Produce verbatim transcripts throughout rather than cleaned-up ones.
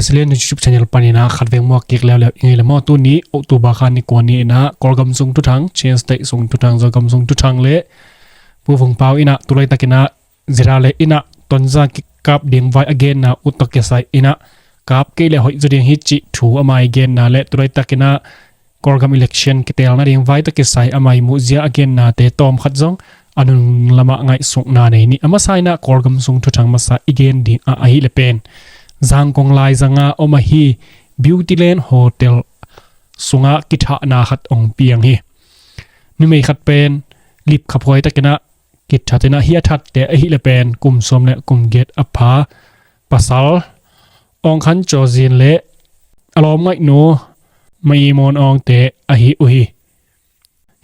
Silian YouTube channel panin ah khatvei muak kik leuleu i ngei le maw. Tuni October kha ni kua ni in ah Kawlgam sung thuthang, Chin State sung thuthang, Zogam sung thuthang le Pu Vung Pau in ah tu laitakin ah Zira le in ah Tonzang kikap ding vai a genna uh tawh kisai in ah kap kei le hoih zaw ding hi cih thu ama i genna le tu laitakin ah Kawlgam election kitelna ding vai tawh kisai ama i muhzia a gennate tawmkhat zong a nung lamah ngaihsutna nei ni. A masa in ah Kawlgam sung thuthang masa i gen ding ah ahih le pen Zangkong laizang ah om ahi Beauty Land Hotel sungah kithahna khat hong piang hi. Numei khat pen lipkhaphuai takin ah kithat in ah hih a thatte ahih le pen kum sawm le kum giat a pha pasal Aung Khan Chaw Zin le a lawmngaihnu Mayi Mon Aung te ahi uh hi.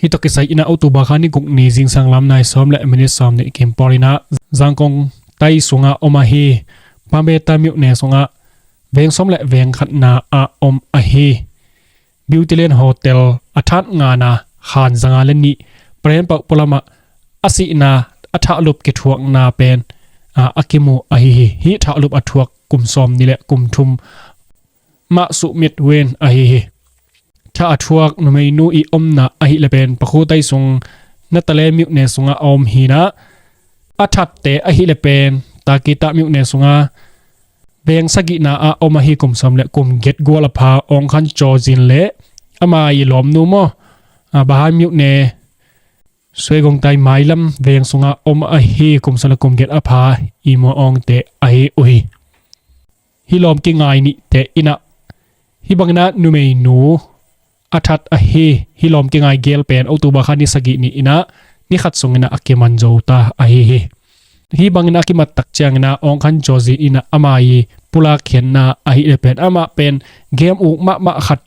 Hih tawh kisai in ah October kha ni guk ni zingsang lam nai sawm le minit sawm nih kim pawl in ah Zangkong tai sungah om ahi Pambeta myone sungah veng sawm le veng khatna ah om ahi Beauty Land Hotel a that ngana khan zanga le nih paren pauh pualamah a sihna a thahlup kithuakna pen a, a kimu ahi hi. Hih thahlup a thuak kum sawm ni le kum thum Mah Suh Myat Win ahi hi. Thah a thuak numeinu i omna ahih le pen Pakhu tai sung Natale myone sungah a om hi in ah a thatte ahih le pen Takita myone sungah veng sagihna ah om ahi kum sawm le kum giat gual a pha Aung Khan Chaw Zin le ama i lawmnu maw, a, Bahan myone Suegong tai mailam veng sungah om ahi kum sawm le kum giat a pha Mayi Mon Aung te ahi uh hi. Hih lawm kingai nihte in ah hih bangin ah numeinu a that ahi hih lawm kingai gel pen October kha ni sagih ni in ah ni khat sungin ah a kiman zo ta ahi hi. Hih bangin a kimat tak ciangin ah Aung Khan Chaw Zin in ah ama i pulak khiatna ahih le pen amah pen game uk mahmah khat,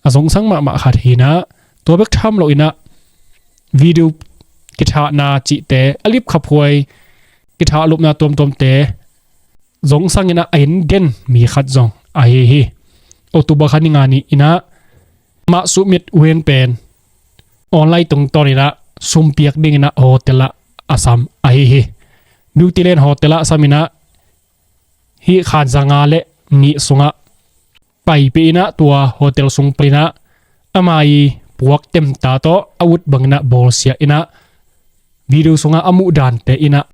a zongsang mahmah khat hi in ah tua bek tham lo in ah video kithahna cihte a lipkhaphuai kithahlupna tuamtuamte zongsang in ah a inn den mi khat zong ahi hi. October kha ni nga ni in ah Mah Suh Myat Win pen online tungtawn in ah sum piak dingin ah hotel ah a sam ahi hi. Beauty Land Hotel ah sam in ah hih khan zanga le nih sungah paipih in ah tua hotel sung pan in ah ama i puak temta tawh a ut bangin ah bawlsia in ah video sungah a muh dante in ah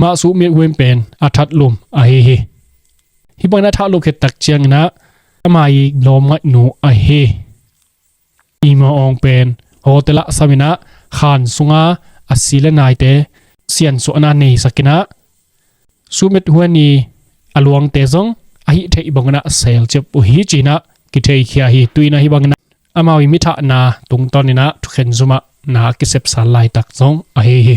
Mah Suh Myat Win pen a thatlum ahi hi. Hih bangin a thahlup khit tak ciangin ah ama i lawmngaihnu ahi Mayi Mon Aung pen hotel ah sam in ah khan sunga a si le naite siansuahna neisak in ah Suh Myat Win i a luangte zong a hih theih bangin ah a sel ciap uh hi ci in ah kitheikhia hi. Tu in ah hih bangin ah amau i mi thahna tungtawn in ah thukhen zumah na kisepsan laitak zong ahi hi.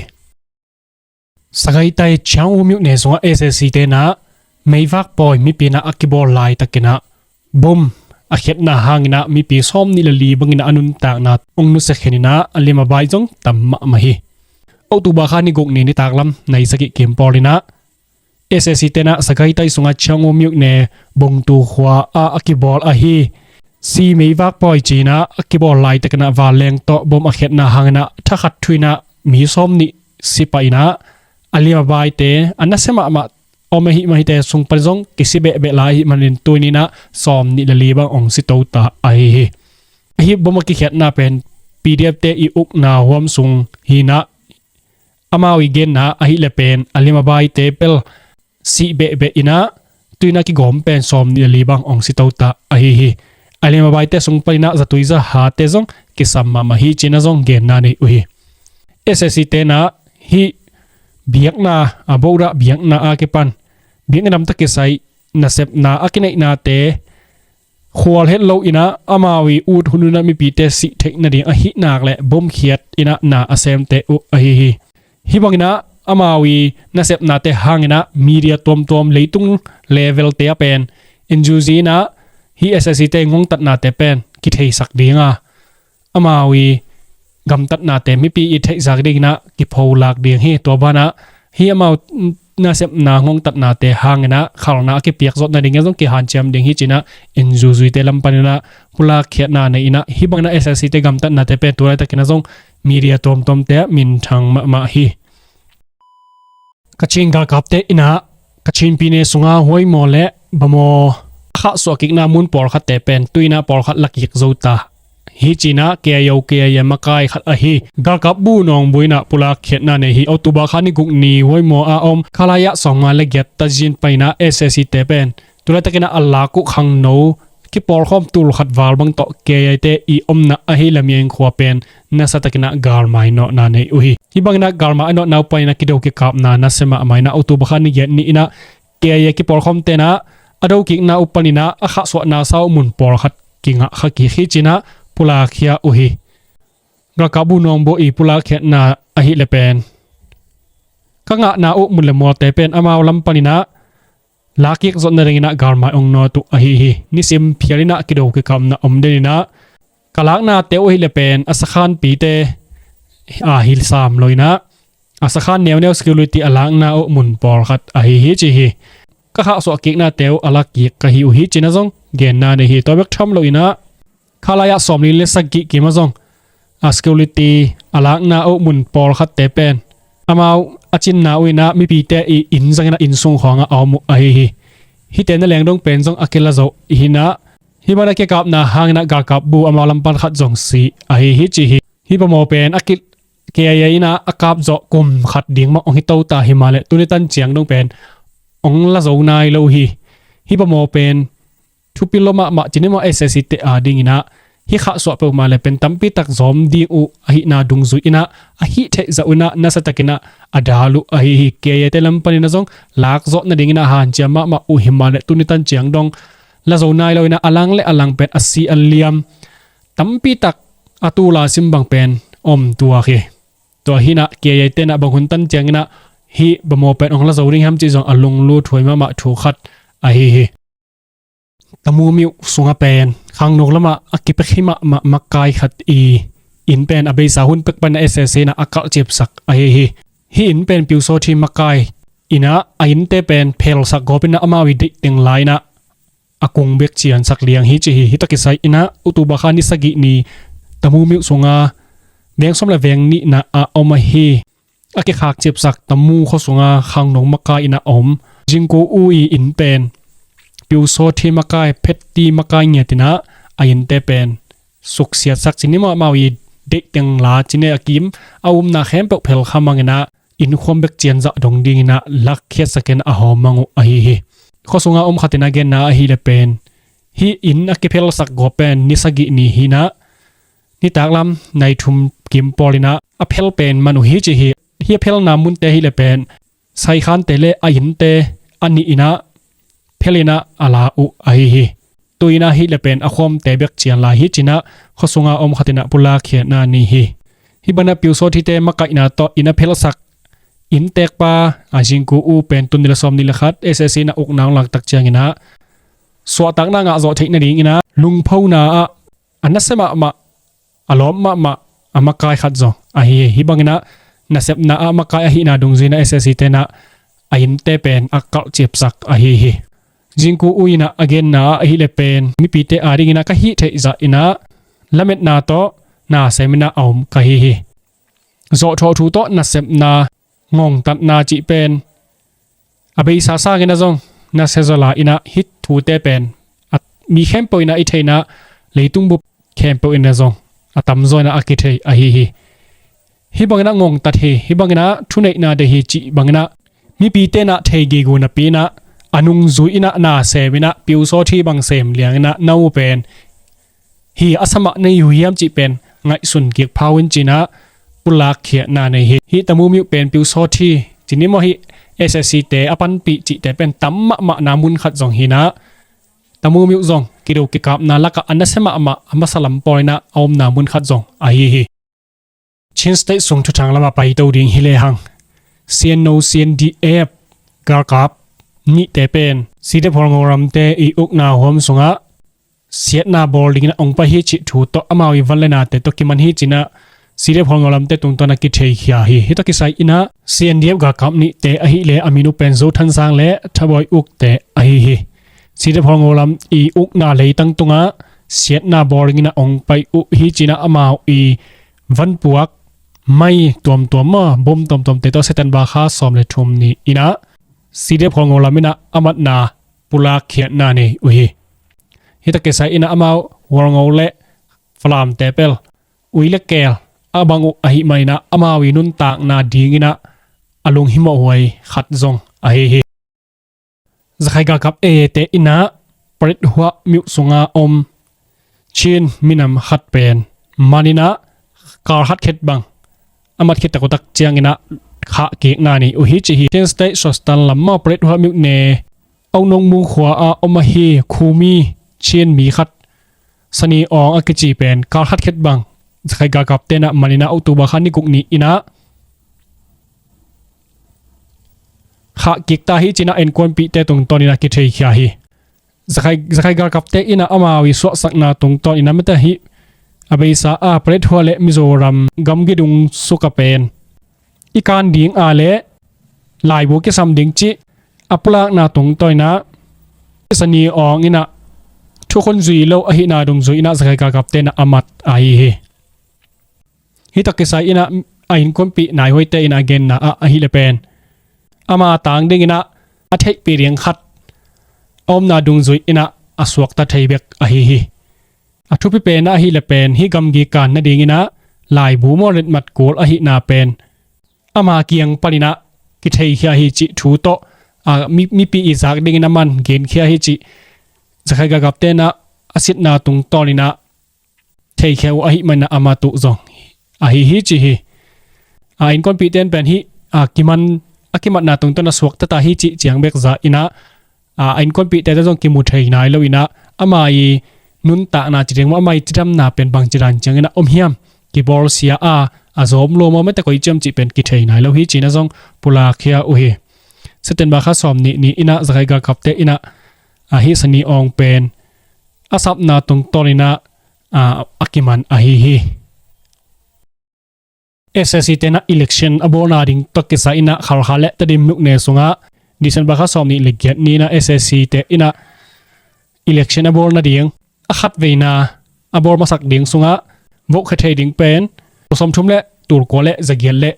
Sagaing tai Chiang U myone sungah S A C te in ah meivak pawi mipi in ah a kibawl laitakin ah bom a khiatna hangin ah mipi sawm nih le li bangin ah a nuntakna hong nusia khin in ah a lim a bai zong tam mahmah hi. October kha ni guk ni nitak lam nai sagih kim pawl in ah S A C te in ah Sagaing tai sungah Chiang U myone Bungtu khua ah a kibawl ahi si meivak pawi ci in ah a kibawl laitakin ah vanleng tawh bom a khiatna hangin ah thakhat thu in ah mi sawm nih si pah in ah a lim a baite a nasia mahmah om ahih man hihte sung pan zong kisi behbeh lai ahih manin tu in ah sawm nih le li bang hong si to ta ahi hi. Ahi bom a kikhiatna pen P D F te i ukna huam sung hi in ah amau i genna ahih le pen a lim a baite bel sih behbeh in ah tu in ah kigawm pen sawm nih le li bang hong si to ta ahi hi. A lim a baite sung pan in ah zatui zahate zong kisam mahmah hi ci in ah zong genna nei uh hi. S A C te in ah hih biakna a bohdah biakna a kipan biakna dam tawh kisai nasepna a kineihnate khual het lo in ah amau i ut hun hun ah mipite sih theih nading ahih nak le bom khiat in ah na a semte uh ahi hi. Hih bangin ah amau i nasepnate hangin ah media tuamtuam leitung level te ah pen N U G in ah hih S A C te i ngongtatnate pen kitheisak ding a amau i gamtatnate mipi i theihzak dingin ah kipholak ding hi. Tua banah hih amau nasepna ngongtatnate hangin ah khalna a kipiak zawh nadingin zong kihanciam ding hi ci in ah N U G te lam panin ah pulak khiatna nei in ah hih bangin ah S A C te gamtatnate pen tu laitakin ah zong media tuamtuamte ah minthang mahmah hi. Kachin galkapte in ah Kachin pyine sunga Huaymaw le Bhamo khahsuah kikna mun pawlkhatte pen tu-in ah pawlkhat la kik zo ta hi ci-in ah K I O K I A makai khat ahi galkap bu Nong Bu in ah pulak khiatna nei hi. October kha ni guk ni Huaimo a om Khalaya sawmnga le giat Tajin panin ah S A C te pen tu laitakin ah a lak uh khangno kipawlkhawm tul khat val bang tawh K I A te i omna ahi Lamiang khua pen nasatakin ah galmai nawhna nei uh hi. Hih bangin ah galmai a nawhna uh panin ah kido kikapna nasia mahmah in ah October kha ni giat ni-in ah K I A kipawlkhawmte in ah a do kikna uh panin ah a khahsuahna sa uh mun pawlkhat kingah kha kik hi ci-in ah pulak khia uh hi. Galkap bu Nong Bu i pulak khiatna ahih leh pen ka ngahna uh mun le mualte pen amau lam panin ah lak kik zawh nadingin ah galmai hong nawt uh ahi hi. Nisim phial in ah kido kikapna om den in ah ka laknate uh ahih leh pen a sakhanpite a hi sam lo-in ah a sakhan neuneu security a lakna uh mun pawlkhat ahi hi ci hi. Ka khahsuah kiknate uh a lak kik ka hi uh hi ci-in ah zong genna nei hi. Tua bek tham lo-in ah Khalaya sawmli le sagih kim ah zong a security a lakna uh mun pawlkhatte pen amau a cinna uh in ah mipite i inn zangin ah inn sung khawngah a om uh ahi hi. Hihte nangawn dong pen zong a kila zo hi-in ah hih bangin ah kikapna hangin ah galkap bu amau lam pan khat zong si ahi hi ci hi. Hih pamaw pen a ki K I A in ah a kap zawh kum khat ding mah hong hi to ta hi mah leh tuni tan ciang dong pen hong la zo nai lo hi. Hih pamaw pen thupi lua mahmah ci ni maw, S A C te adingin ah hih khahsuah peuhmah leh pen tampi tak zawm ding uh ahihna dungzui in ah a hih theih zah un ah nasatakin ah a dal uh ahi hi. K I A te lam panin ah zong lak zawh nadingin ah hanciam mahmah uh hi mah leh tuni tan ciang dong la zo nai lo-in ah a lang le a lang pen a si a liam tampi tak a tul a sim bang pen om tuak hi. Tua hi-in ah K I A te in ah bang hun tan ciangin ah hih pamaw pen hong la zo ding hiam cih zong a lunglut huai mahmah thu khat ahi hi. Tamu Myo sungah pen khangno lamah a kipia hi mahmah makai khat i inn pen a beisa hun pek panin ah S A C in ah a kalh cipsak ahi hi. Hih inn pen Pyu Saw Htee makai in ah a innte pen phelsak gawpin ah amau i deih teng la-in ah a kung bek ciansak liang hi ci hi. Hih tawh kisai in ah October kha ni sagih ni Tamu Myo sunga veng sawm le veng nihna ah om ahi a kikhak cipsak Tamu khua sunga khangno makai in ah a om Jingku U i inn pen Pyu Saw Htee makai, Phet Htee makai ngiat in ah a innte pen suksiatsak ci ni maw, amau i deih teng la ci ni a kim a umna khempeuh phelkha mang in ah inn khuam bek cianzah dong dingin ah lakkhiatsakin a hawm mang uh ahi hi. Khua sunga om khat in ah genna ahih leh pen hih inn a kiphelsak gawp pen ni sagih ni hi-in ah nitaklam nai thum kim pawl in ah a phel pen man uh hi ci hi. Hih a phelna munte ahih leh pen Saikhante le a innte a nih in ah phel in ah a la uh ahi hi. Tu-in ah ahih leh pen a khuamte bek cian lai hi ci-in ah khua sunga om khat in ah pulak khiatna nei hi. Hih bangin ah Pyu Saw Htee te makaihna tawh inn a phelsak inntekpa a Jingku U pen tul nih le sawmnih le khat S A C in ah ukna hong lak tak ciangin ah suahtakna ngah zawh theih nadingin ah lungphona ah a nasia mahmah, a lawm mahmah a makai khat zong ahi hi. Hih bangin ah nasepna ah makai ahihna dungzui in ah S A C te in ah a innte pen a kalh cipsak ahi hi. Jingku U in ah a genna ah ahih leh pen mipite adingin ah ka hih theih zah in ah lametna tawh na sem in ah a om ka hi hi. Zawhthawh thu tawh nasepna ngongtatna cih pen a beisa sangin ah zong nasia zaw lai in ah hih thute pen a mi khempeuh in ah i theih in ah leitung bup khempeuh in ah zong a tamzaw in ah a kithei ahi hi. Hih bangin ah ngongtat hi, hih bangin ah thuneihna deih hi cih bangin ah mipite in ah thei gige napi in ah a nungzui in ah na sem in ah Pyu Saw Htee bang sem liangin ah na uh pen hi a sa mah na hi uh hiam cih pen ngaihsun kik phau in ci-in ah pulak khiatna nei hi. Hih Tamu Myo pen Pyu Saw Htee ci ni maw, hih S A C te a panpih cihte pen tam mahmahna mun khat zong hi-in ah Tamu Myo zong kido kikapna lakah a nasia mahmah a masa lam pawl in ah a omna mun khat zong ahi hi. Chin State sung thuthang lamah paito ding hi lehang, C N O C N D F galkap nihte pen C D F Hualngo lamte i ukna huam sungah siatna bawl dingin ah hong pai hi cih thu tawh amau i van le nate tawh kiman hi ci-in ah C D F Hualngo lamte tungtawn ah kitheikhia hi. Hih tawh kisai in ah C N D F galkap nihte ahih leh a min uh pen Zo Than Sang le Tha Bawi Uk te ahi hi. C D F Hualngo lam i ukna leitang tungah siatna bawl dingin ah hong pai uh hi ci-in ah amau i vanpuak mai tuamtuam maw, bom tuamtuamte tawh September kha sawm le thum ni-in ah C D F Hualngo lam in ah a matna pulak khiatna nei uh hi. Hita kisai inah amau Walngo le Falamte pel ui le keel a bang uh ahih maninah amau i nuntakna dinginah a lunghimawh huai khat zong ahi hi. Zakhaika kap eete inah Paletwa myuh sunga om Chin minam khat pen maninah kal khat khet bang a mat khit takutak cianginah khah kikna nei uh hi ci hi. Chin State Sostan lam maw Paletwa myuh ne Aunong Mu khua a om ahi Khumi Chin mi khat Sani Awng a kici pen kal khat khet bang Zakhaika kapte inah maninah October kha ni guk ni inah khah kikta hi cinah innkuanpihte tungtawninah kitheikhia hi. Zakhaika kapte inah amau i suahsakna tungtawninah mete hih a beisa a Paletwa le Mizoram gamgi dung suka pen i kan ding a le laibu kisam ding cih a pulakna tungtawninah Sani Awng inah thukhun zui lo ahihna dungzui inah Zakhaika kapte inah a mat ahi hi. Hita kisai inah a innkuanpih naihuaite inah a genna ah ahih le pen ama tang dinginah a theihpih ding khat a omna dungzui inah a suakta thei bek ahi hi. A thupi penah ahih le pen hih gamgi kan nadinginah laibu maw letmat kul ahihna pen ama kiang paninah kitheikhia hi cih thu tawh a mi, mipi i zak dingin a man genkhia hi cih Zakhaika kapte inah a sitna tungtawninah theikhia uh ahih maninah a mat uh zong ahi hi ci hi. A innkuanpihte in pen hih a kiman a kimatna tungtawn a suakta ta hi cih ciang bek za inah a innkuanpihte zong kimu thei nai lo inah ama i nuntakna ci ding maw ama i cidamna pen bangci dan cianginah om hiam kibawlsia a a zawm lo maw mete koi ciam cih pen kithei nai lo hi cinah zong pulakkhia uh hi. September kha sawm nih ni inah Zakhaika kapte inah a hih Sani Awng pen a sapna tungtawninah a, a kiman ahi hi. SAC tenah election a bawlna ding tawh kisai inah Khalkha le Tedim myuh ne sungah December kha sawm nih le giat ni inah SAC te inah election a bawl nading a khatveina a bawl masak ding sungah vote khia thei ding pen tul sawmthum le tul kua le zagiat le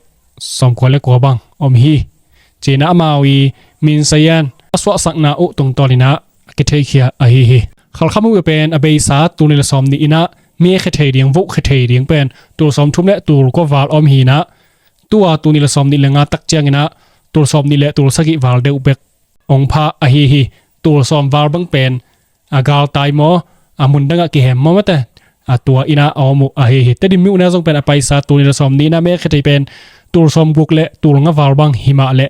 sawmkua le kua bang om hi. Cinah amau i minsayan a suahsakna uh tungtawninah a kitheikhia ahi hi. Khalkha myuh pen a beisa tul nih le sawm nih inah me khia thei ding vote khia thei ding pen tul sawmthum le tul kua val om hinah tua tul nih le sawm nih le nga tak cianginah tul sawm nih le tul sagih val deuh bek ong pha ahi hi. Tul sawm val bang pen a galtai maw a mundangah kihem maw mate a tua inah a om uh ahi hi. Tedim myuh na zong pen a paisa tul nih le sawm nih inah me khia thei pen tul sawm guk le tul nga val bang himah le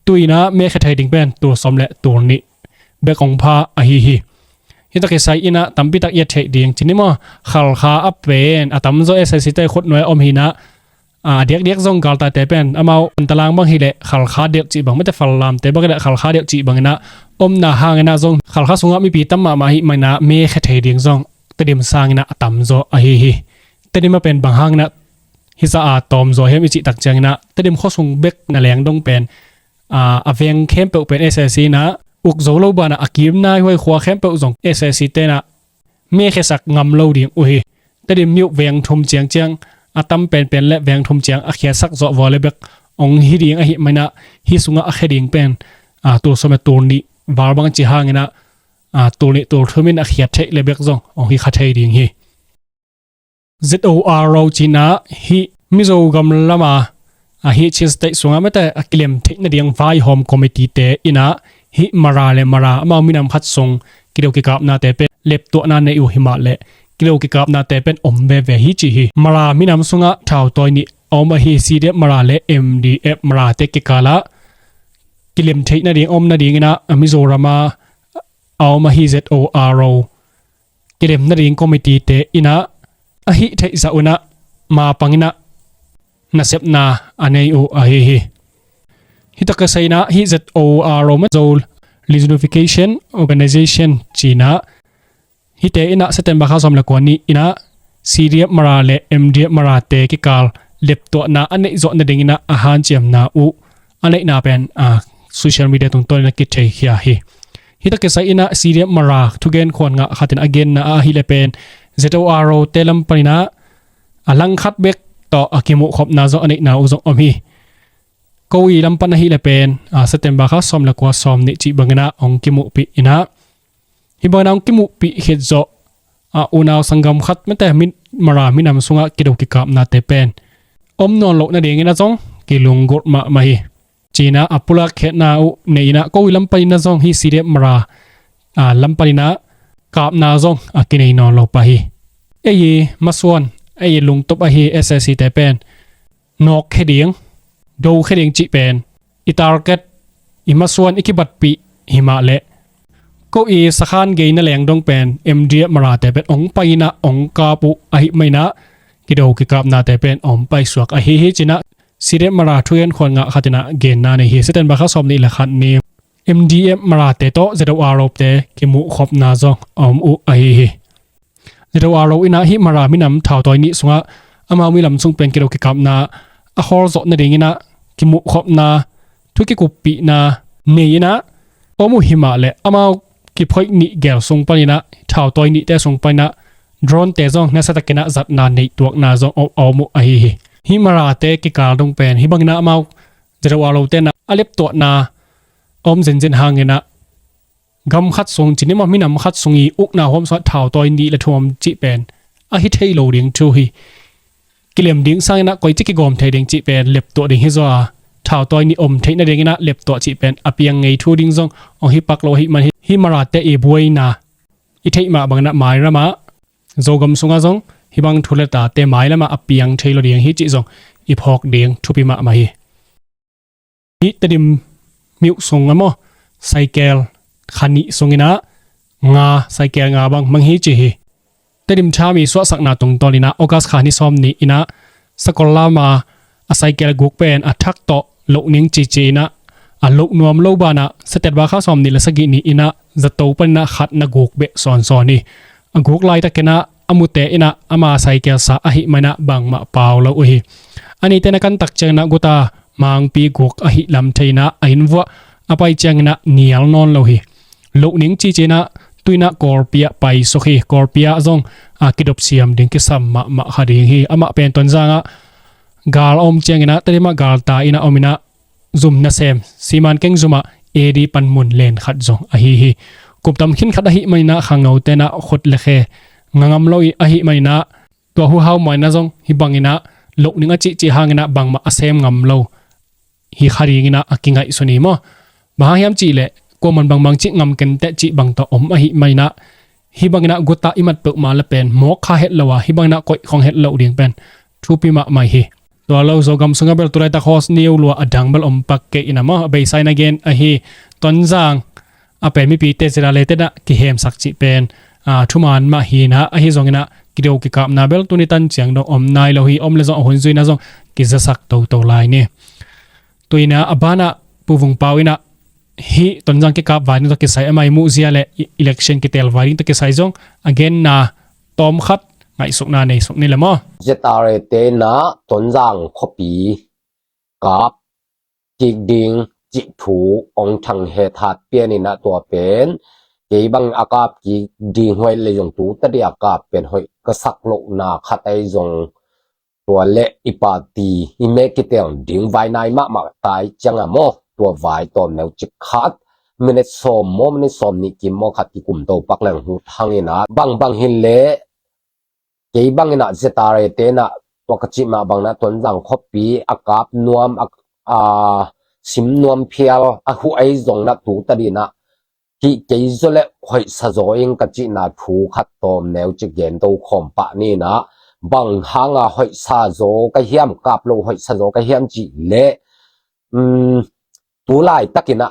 tu inah me khia thei ding pen tul sawm le tul nih bek ong pha ahi hi. Hita kisai inah tampitak i a theih ding cini maw Khalkha a pen a tamzaw SAC te khutnuai om hinah a diakdiak zong galtaite pen amau Pantalang bang hileh Khalkha delh cih bang mete Falamte bang hileh Khalkha delh cih banginah omna hanginah zong Khalkha sungah mipi tam mahmah hih maninah me khia thei ding zong Tedim sanginah a tamzaw ahi hi. Tedim a pen bang hanginah hisa a tawmzaw hiam i cih tak cianginah Tedim khuasung bek na leng dong pen a veng khempeuh pen SAC inah uk zo lo banah a kim naihuai khua khempeuh zong SAC tenah me khiasak ngam lo ding uh hi. Tedim myuh veng thum ciangciang a tam penpen le veng thum ciang a khiasak zawh vua le bek ong hi ding ahih maninah hih sungah a khia ding pen a tul sawm le tul nih val bang ci hanginah a tul nih tul thum in a khiat theih le bek zong ong hi kha thei ding hi. ZORO cinah hih Mizo gam lama a hih Chin State sungah mete a kilem theih nading vaihawm committee te inah hih Mara le Mara amau minam khat sung kideu kikapnate pen leptuahna nei uh himah le kideu kikapnate pen om veve hi ci hi. Mara minam sungah thautawi nih a om ahi CDF Mara le MDF Mara te kikalah kilem theih nading om nadinginah a Mizoram a a om ahi ZORO kilem nading committee te inah a hih theih zah unah mapanginah nasepna a nei uh ahi hi. Hita kisai inah hih ZORO mete Zo Reunification Organization cinah hihte inah September kha sawm le kua ni inah CDF Mara le MDF Mara te kikal leptuahna a neih zawh nadinginah a hanciamna uh a neihna pen a social media tungtawninah kitheikhia hi. Hita kisai inah CDF Mara thugen khuan ngah khatin a genna ah ahih le pen ZORO te lam paninah a langkhat bek tawh a kimuhkhopna zong a neihna uh zong om hi. Ko i lam pan ahih le pen a September kha sawm le kua sawm nih cih banginah ong kimuhpih inah Hih bangin a hong kimuhpih khit zawh a, unau sanggam khat mete Mara minam sungah kido kikapnate pen om nawn loh nadingin a zong kilunggulh mahmah hi. Ci-in a pulak khiatna uh nei-in a, ko i lam panin a zong hih C D F Mara a lam panin a kapna zong a kinei nawn lo pah hi. Ei i masuan, ei i lungtup ahi S A C te pen nawkkhia ding, dokhia ding cih pen i target, i masuan i kibatpih hi mah leh, ko i sakhan gei na leng dong pen M D F Marate pen ong pai-in a ong kap uh ahih manin a, kido kikapnate pen ong paisuak ahi hi ci-in a, C D F Mara thugen khuan ngah khat in a genna nei hi. September kha sawm nih le khat ni M D F Marate tawh Z O R O te kimuhkhopna zong a om uh ahi hi. Z O R O in a hih Mara minam thautawi nih sungah amau minam sung pen kido kikapna a khawl zawh nadingin a kimuhkhopna, thu kikuppihna nei-in a om uh hi mah leh, amau kiphoih nih gel sung panin a, thautawi nihte sung panin a drone te zong nasiatakin a zatna neih tuakna zong a om uh ahi hi. Hih Marate kikal dong pen hih bangin a amau Z O R O te in a a leptuahna a om zenzen hangin a, gam khat sung, ci ni maw, minam khat sung i ukna huam sungah thautawi nih le thum om cih pen a hi thei lo ding thu hi. Kilem ding sangin a koici kigawm thei ding cih pen leptuah ding hi zaw a, thautawi nih om theih nadingin a leptuah cih pen a piang ngei thu ding zong ong hi pak lo ahih man hi. Hih Marate i buaina i theih mah bangin a mailam ah, Zogam sungah zong hih bang thu le tate mailam ah a piang thei lo ding hi cih zong i phawk ding thupi mahmah hi. Hih Tedim myuh sung a maw, saikel kha nih sungin a nga, saikel nga bang mang hi ci hi. Tedim Tham i suahsakna tungtawnin a August kha ni sawm ni-in a Sakollam a a saikel guk pen a thak tawh loh ning cici-in a, a loh nuam lo banah September kha sawm nih le sagih ni-in a zato panin a khat na guk beh sawnsawn hi. A guk laitakin a a mute in a ama saikel sa ahih manin a bangmah pau lo uh hi. A nite na kan tak ciangin a guta mangpi guk ahih lam thei-in a a inn vuah a pai ciangin a nial nawn lo hi. Loh ning cici-in a tu-in a Kawlpi ah paisuk hi. Kawlpi ah zong a kidop siam ding kisam mahmah kha ding hi. Amah pen Tonzang ah gal a om ciangin a Tedim ah galtai-in a om in a zum nasem, siman keng zum ah A D panmun len khat zong ahi hi. Kum tam khin khat ahih manin a khangnote in a khut le khe nga ngam lo ahih manin a tua huhau maw in a zong hih bangin a loh ning a cihcih hangin a bangmah a sem ngam lo hi kha dingin a a kingaihsun hi maw. Bang hang hiam cih leh kuaman bangbang cih ngam kenteh cih bang tawh om ahih manin a hih bangin a guta i mat peuhmah le pen mawk kha het lo a, hih bangin a koih khong het loh ding pen thupi mahmah hi. Tua lo Zogam sungah bel tulaitak host neu lua a dang bel om pak kei in a maw, a beisa in a gen ahi. Tonzang a pen mipite zila lete in a kihemsak cih pen a thuman mah hi in a, ahi zongin a kido kikapna bel tuni tan ciang dong om nai lo hi. Om le zong a hun zui-in a zong kizasak toto lai ni. Tu-in a a banah Pu Vung Pau in a hih Tonzang kikap vai ding tawh kisai, ama i muhzia le i-, election kitel vai ding tawh kisai zong a genna tawm khat ngaihsukna nei suk ni le maw. Z R A te in a Tonzang khuapi kap kik ding cih thu ong thang het hat pian in a tua pen kei bang a kap kik ding hoih le zong tu tadi a kap pen hoih ka sak lohna khat ahi zong tua le i party i me kitel ding vai nai mahmah tai ciang a maw, tua vai tawm neu cik khat, minute sawm maw, minute sawm nih kim maw khat kikum to pak leng hu thang in a, bang bang hin le kei bang in a Z R A te in a tua ka cih mah bang in a Tonzang khuapi a kap nuam a, a sim nuam phial a hu ahi zong in a tu tadi in a hih kei zaw le hoihsa zaw ing ka cihna thu khat tawm neu cik gen to khawm pah ni in a, bang hang a hoihsa zaw ka hiam, kap lo hoihsa zaw ka hiam cih leh, um, tu laitak in a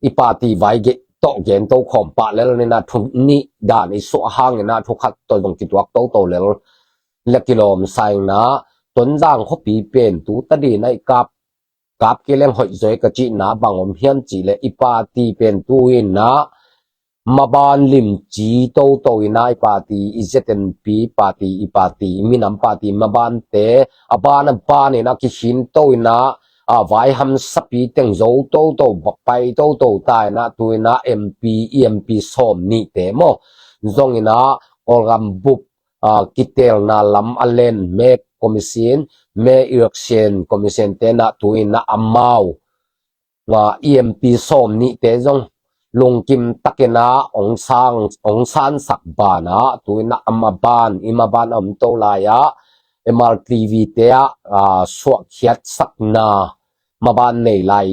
i party vai ge-, tawh gen to khawm pah lel ni in a thu nih dan i suah hang in a thu khat tawh zong kituak toto lel le kilawm sa ing in a, Tonzang khuapi pen tu tadi in a i kap kap kei leng hoih zaw e ka cihna bang om hiam cih leh i party pen tu in a maban limci toto in a i party, i Z N P party, i party, i minam party mabante a ban a ban in a kikhin to in a, a, vai hamsapi teng zo toto, pai toto ta in a tu in a M P, i M P sawm nihte maw zong in a Kawlgam bup a, kitelna lam a len me commission, me election commission te in a tu in a amau, a, E M P sawm nihte zong lungkim takin ah ong sang, ong sansak banah tu-in ah a maban, i maban a om to lai-ah M R T V te ah, ah, suahkhiatsakna maban nei lai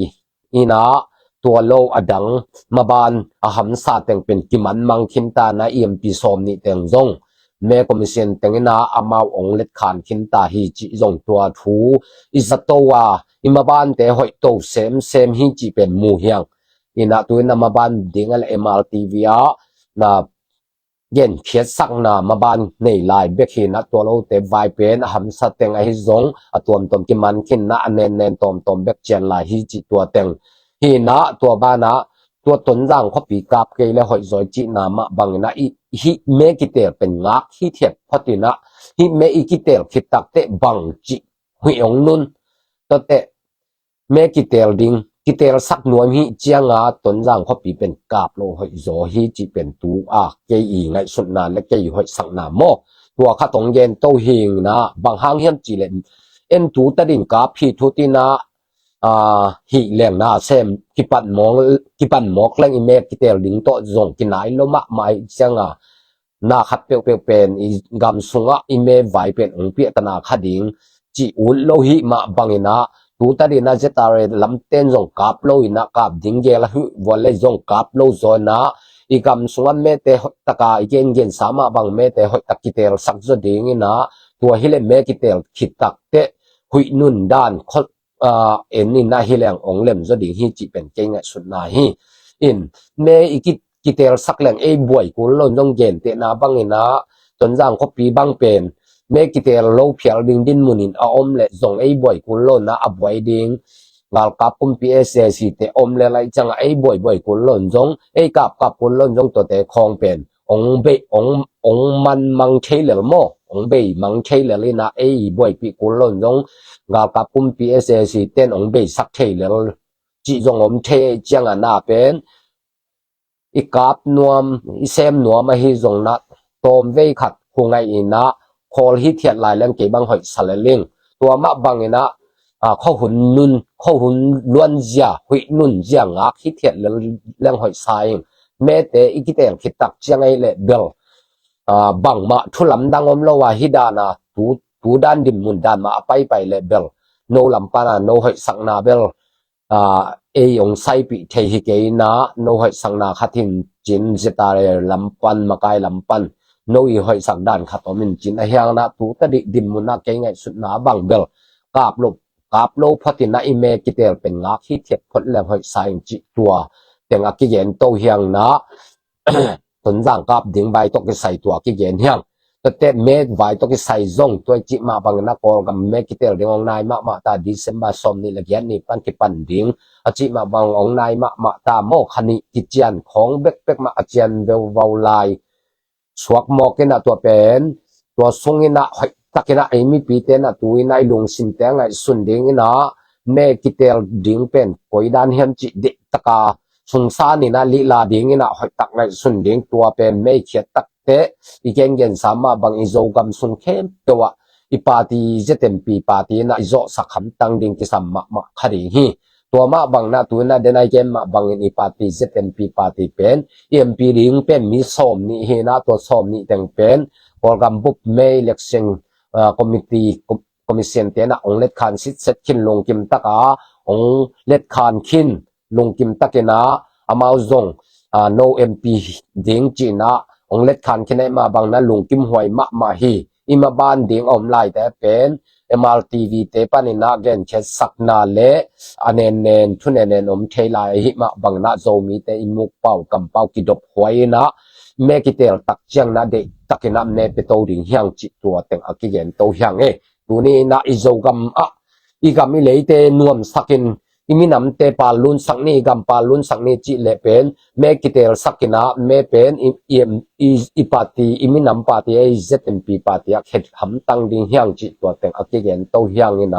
in ah, tua lo a dang maban a hamsa teng pen kimanmang khin ta in ah, E M P sawm nih teng zong me commission teng in ah amau ong letkhan khin ta hi cih zong tua thu i zato a, i mabante hoih to semsem hi cih pen mu hiang. In ah tu-in ah maban ding a le M R T V ah na genkhiatsakna maban nei lai bek hi in ah, tua lote vai pen a hamsa teng ahi zong a tuamtuam kiman khin in ah, a nennen tuamtuam bek cian lai hi cih tua teng hi in ah, tua banah tua Tonzang khuapi kap kei le hoih zaw i cihna mah bangin ah, i, hih me kiteel pen ngak hithiat phot in ah, hih me i kiteel khit takteh bang cih huih ong nun. Tuateh me kiteel ding, kiteelsak nuam hi cianga Tonzang khuapi pen kap lo hoih zaw hi cih pen tu a kei i ngaihsutna le kei i hoihsakna maw. Tua khat ong gen to hi in ah, bang hang hiam cih leh en tu tadin kap hi thu tin ah, ah, hih leng na sem kipan mawk, kipan mawk leng i me kiteel ding tawh zong kinai lo mahmah hi cianga, na khat peuhpeuh pen i gam sungah i me vai pen ong piahta na kha ding cih ut lo hi mah bangin ah, tu tadin ah Z R A lamten zong kap lo in ah, kap ding gel a huih vua le zong kap lo zaw in ah, i gam sungah mete hoih taka i gengensa mah bang mete hoih tak kiteelsak zaw ding in ah, tua hi le me kiteel khit takteh huih nun dan khol ah, en in ah hi leng ong lem zaw ding hi cih pen kei ngaihsutna hi. In me i ki, kiteelsak leng ei buai kul lo in zong gentehna bangin ah, Tonzang khuapi bang pen me kiteel lo phial ding dinmun in a om le zong ei buai kul lo in ah a buai ding galkap kumpi S A C te om le lai cianga ei buai buai kul lo in zong, ei kap kap kul lo in zong tuate khawng pen ong bei, ong, ong man mang thei lel maw, ong bei mang thei lel in ah ei buaipih kul lo in zong, galkap kumpi S A C ten ong beisak thei lel cih zong om thei cianga na pen i kap nuam, i sem nuam ahi zong na tawm vei khat hu ngaih in ah khawl hithiat lai leng kei bang hoihsa lel ing. Tua mah bangin ah, ah, khuahun nun, khuahun luanzia, huih nunzia ngak hithiat lel leng hoihsa ing. Mete i kiteel khit tak ciang ahi le bel, ah, bangmah thu lamdang om lo a, hi dan a tu, tu dan dinmun dan mah a paipai le bel, no lam pan a no hoihsakna bel, ah, ei ong saipih thei hi kei in ah, no hoihsakna khat hi in cin Z R A lam pan, makai lam pan no i hoihsak dan khat om in cin, a hiang in ah tu tadih dinmun ah kei ngaihsutna bang bel kap lo, kap lo phot in ah i me kiteel pen ngak hithiat phot leng hoihsa ing cih tua teng a kigen to hiang in ah, Tonzang kap ding vai tawh kisai tua kigen hiang. Tuate me vai tawh kisai zong tua i cih mah bangin ah Kawlgam me kiteel ding ong nai mahmah ta, December sawm nih le giat ni pan kipan ding a cih mah bang ong nai mahmah ta maw, kha nih kician khawng bekbek mah a cian veuvau lai suak mawk in ah tua pen, tua sung in ah hoih tak in ah ei mipite in ah tu in ah i lungsimte a ngaihsun ding in ah me kiteel ding pen koi dan hiam cih deih taka sungsan in ah lihla ding in ah hoih tak ngaihsun ding, tua pen me i khiat takteh i gengensa mah bang i Zogam sung khempeuh ah i party Z M P party in ah i zawhsak hamtang ding kisam mahmah kha ding hi. Tua mah bang in ah tu in ah den a i gen mah bangin i party Z M P party pen i M P ding pen mi sawm nih hi in ah tua sawm nih teng pen Kawlgam bup me election, ah, committee, com-, commission te in ah ong letkhan sitset khin lungkim taka ong letkhan khin lungkim takin ah amau zong, ah, no M P ding ci in ah ong letkhan khin ahih mah bang in ah lungkim huai mahmah hi. I maban ding a om laite pen M R T V te panin ah genkhiatsakna le a nennen thu nennen om thei lai ahih mah bang in ah Zomite i mukpau kampau kidop huai in ah me kiteel tak ciang in ah deih takin ah me pieto ding hiang cih tua teng a kigen to hiang e. Tuni in ah i Zogam ah i gam i leite nuamsakin i minamte pallunsak ni, i gam pallunsak ni cih leh pen me kiteelsak in ah me pen i, i, i, i party, i minam party, ei Z M P party ah khet hamtang ding hiang cih tua teng a kigen to hiang in